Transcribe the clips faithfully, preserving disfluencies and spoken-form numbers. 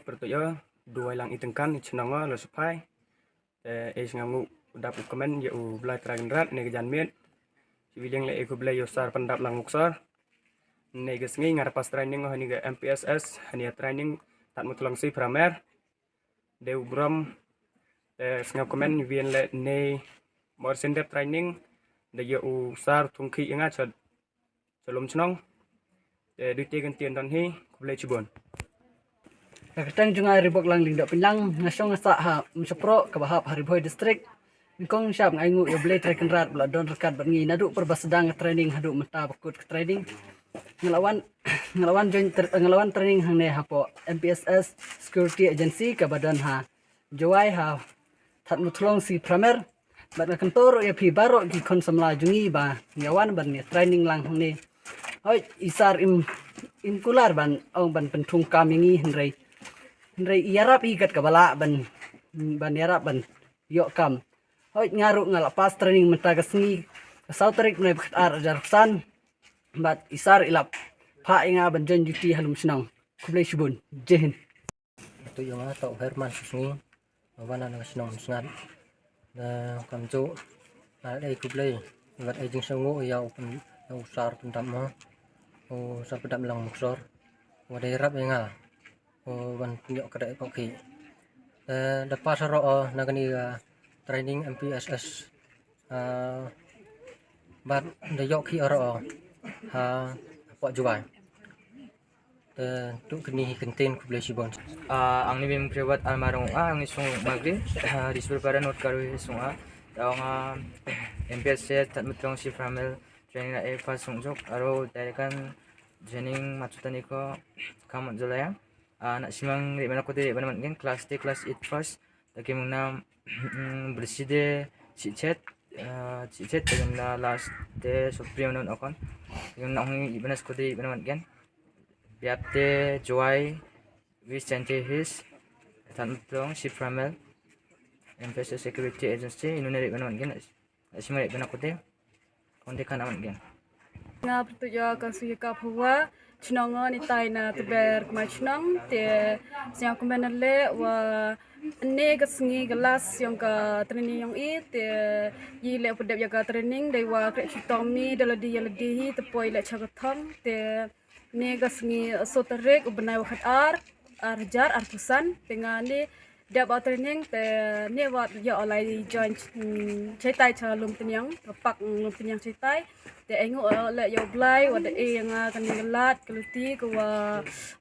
Pyrtuit o, duwai lang i tyngkan, i chnong o, la suphai. Te e sngewbha u dap u kmen ya u Blai Trai Kynrad ne ka janmiet. Chi wileng le e khublei ya u Sar Pyndap Langmuksor. Ne ka sngi nga da pass training o hani ka M P S S, hani ya training Thadmuthlong C Pramer. De u brom, te sngewkmen wien le ne mor sendep training, de ya u Sar thung khi nga cha chalum chnong. Te du te kan tien don hi, khublei chibun. Ka kyrteng jong nga Ribok Lang Lyngdoh Pynlang, nga shong nga sah ha Msapro, kaba hap ha Ri Bhoi District. Nyngkong shap nga ainguh ya u Blai Trai Kynrad ba la don ryngkat bad ngi naduh por ba sdang ka training haduh mynta ba kut ka training. Nga la wan, nga la wan join tra-, nga la wan training hangne hapoh M P S S Security Agency kaba don ha Jowai ha Thadmuthlong C Pramer. Bad nga kyntu ruh ya phi baroh ki khon samla jong ngi ba ngi wan ban ngi training lang hangne. Hoi, i Sar im, im kular ban ong ban pynthung kam ya ngi hynrei, hynrei i yarap i kat kaba lah ban, ban yarap ban yoh kam. Hoi, nga ruh nga la pass training mynta ka sngi, ka saw tarik bnai ba khatar hajar arphew san. Bad i Sar i la phah ya nga ban join duty ha lum chnong. Khublei chibun. Jai Hind. Pyrtuit yong nga toh u Herman Susngi, nga wan na ka chnong Umsngat. Da kamjooh, nga da e khublei, wat e jingsngewnguh ya u pyn-, ya u Sar Pyndap mo, u Sar Pyndap Langmuksor, wa da yarap ya nga, u wan pynyoh ka dei pok khi. Da, da pass roh o na kani ka training M P S S, ah, bad da yoh khi roh o ha, hapoh Jowai. Te tu kini hi kyntien, khublei chibun. Ah, ang ni Bim Priwat Almarong, ah, ang ni sung Magri, ah, di Surpara North Karwi sung, ah. Te ong, ah, M P S S Thadmuthlong C Pramer training na e first sung jok, aro dai kan training machutani ko kamot jolaya. Ah, na simang ri mana ko de ri mana man gen class te class eight first. Takim na, mm, bersih de, chichet, ah, chichet, takim na last de, sopri mana okon. Takim na hong ri mana ko de ri mana man gen. Biap te, Jowai, West Jaintia Hills, Thadmuthlong C Pramer, M P S S Security Agency, inune ri mana man gen. Sima ri mana ko de. Konde kan amat gen. Nga pyrtuit ya ka Suyaka Phawa, chnong o ni tai na Tber Kmai Chnong, te sngewkmen le wa ne ka sngi ka last yong ka training yong i, te i le pdep ya ka training, dei wa krek chitom i, da ladi ya ladi hi, te poi le cha ka thong, te ne ka sngi so tarik u bnai wa khatar, ar hajar arphew san, te nga ne dep o training, te ne wa yoh o lai join, mm, chaitai cha Lumtniang, ka pak Lumtniang chaitai. Te ainguh o le ya u Blai, wa da e ya nga kani ka lad ka luti, ka wa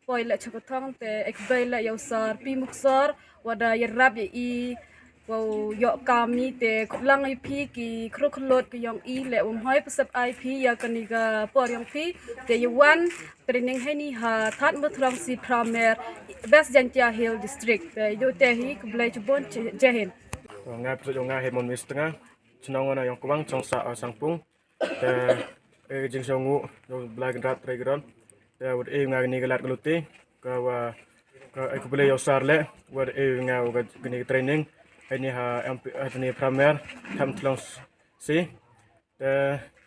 poi le cha ka thong, te e khublei le ya u Sar P Muksor, wa da yarap ya i, wow yoh kam i, te khut lang i phi ki khru khlut ki yong i le wym hoi psap ai phi ya kani ka por yong phi, te ya wan training heini ha Thadmuthlong C Pramer, West Jaintia Hills District. Te yoh te hi, khublei chibun, Jai Hind. Nga pyrtuit yong nga Hemon Wis Tnga, chnong o na Yongkwang, chong sa, ah, Sangpung. Te, eh, jingsngewnguh ya u Blai Kynrad Trai Kynrad. Te, wat e nga kani ka lad ka luti, ka wa, ka e khublei ya u Sar le, wat e nga u ka kani ka training heini ha M P, ha kani Pramer, Thadmuthlong C. Te,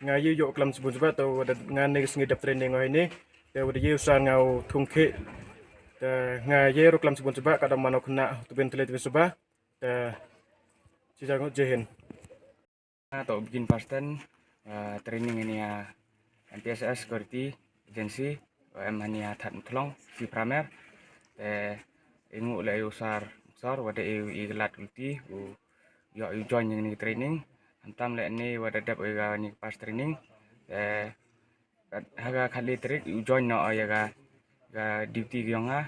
nga ye yoh klam chibun chiba, te wat nga ne ka sngi dep training o heini. Te, wat ye u Sar nga u thung khi. Te, nga ye ro klam chibun chiba, ka da mano khna, tubin tele tubin suba. Te, chi jang, Jai Hind. Nga toh Bgin Parstan, ah, training ini ya M P S S Security Agency, em hani ya Thadmuthlong C Pramer. Te inguh le ya u Sar, Sar, wa da e i ka lad ka luti, u yoh i join ya kani ka training. Hantam le ne wa da dep o ya kani ka pass training. Te ha ka khatli tarik u join noh o ya ka, ka duty ka yong nga.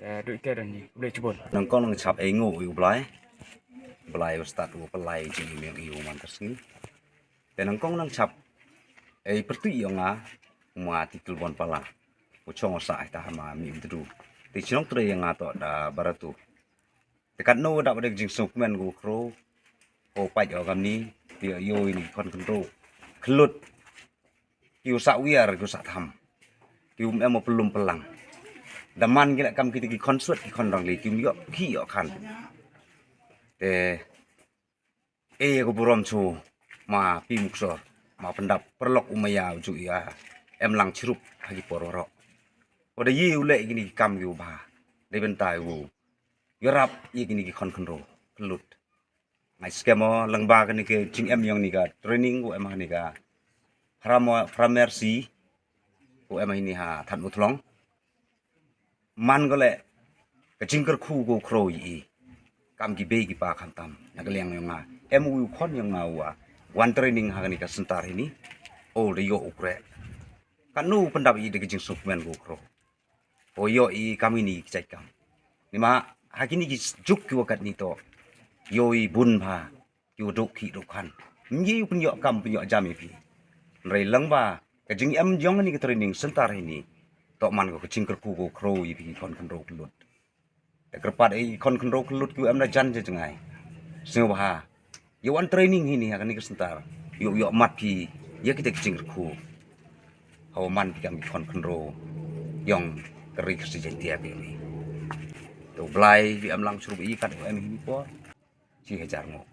Te du ite don hi, khublei chibun. Nyngkong nang chap ainguh ya u Blai. Blai wa stad wa pynlai jingim yong i wa man ka sngi. Te nyngkong nang chap, eh, pyrtuit yong nga, u ma Tikil Bon Pala. U chong u sah ita ha ma mi mtdu. Te chnong tre yong nga toh Da Baratu. Te katno da wa da jingsngew kmen ko khro, ko pait o kamni, te yoh i ni khon khynru. Khlut. Ki u sah wiar, ki u sah tham. Ki um em o pynlum pynlang. Da man ki la kam ki te ki khon sut, ki khon rangli, ki um yoh, ki yoh khan. Te, e ko burom chu, ma Pi Muksor, ma Pyndap, pyrlok u maya u ju ya, em lang chirup, ha ki por waroh. Wa da ye u leh kini ki kam ki u bha. Dei bynta wow yarap ya kini ki khon khynroo khyllood. Ngai skhem o lyngba kani ka jingem yong kani ka training wow em ha kani ka Pharamo-, Pharamercy wow em ha ini ha Thadmuthlong. Man ko leh ka jingkyrkhu ko khroo ya i kam ki bei ki pa khamtam na ka liang yong nga. Em u khon yong nga wa wan training ha kani ka center hini. O da yoh u kreh. Katnu pyndap i da ka jingsngewkmen ko khroo. O yoh i kam ini ki jait kam. Neima ha kini ki juk ki wa katni toh yoh i bun bha ki wa duk ki duk khan. Ym ye u pynyoh kam pynyoh jam i phi. Hynrei lyngba ka jingem yong kani ka training center hini toh man ko ka jingkyrkhu ko khroo ya phi ki khon khynroo khyllood. Da kyrpad i khon khynroo khyllood ki wa em na jan ja jngai. Sngewbha yow wan training hini ha kani ka center. Yow yoh mat phi ya kita ki jingkyrkhu. Hawa man phi kam ki khon khynroo yong ka Ri Khasi Jaiñtia ka yong i. To Blai ki em lang chirup i kat wa em hini por. Chi hajar ngooh.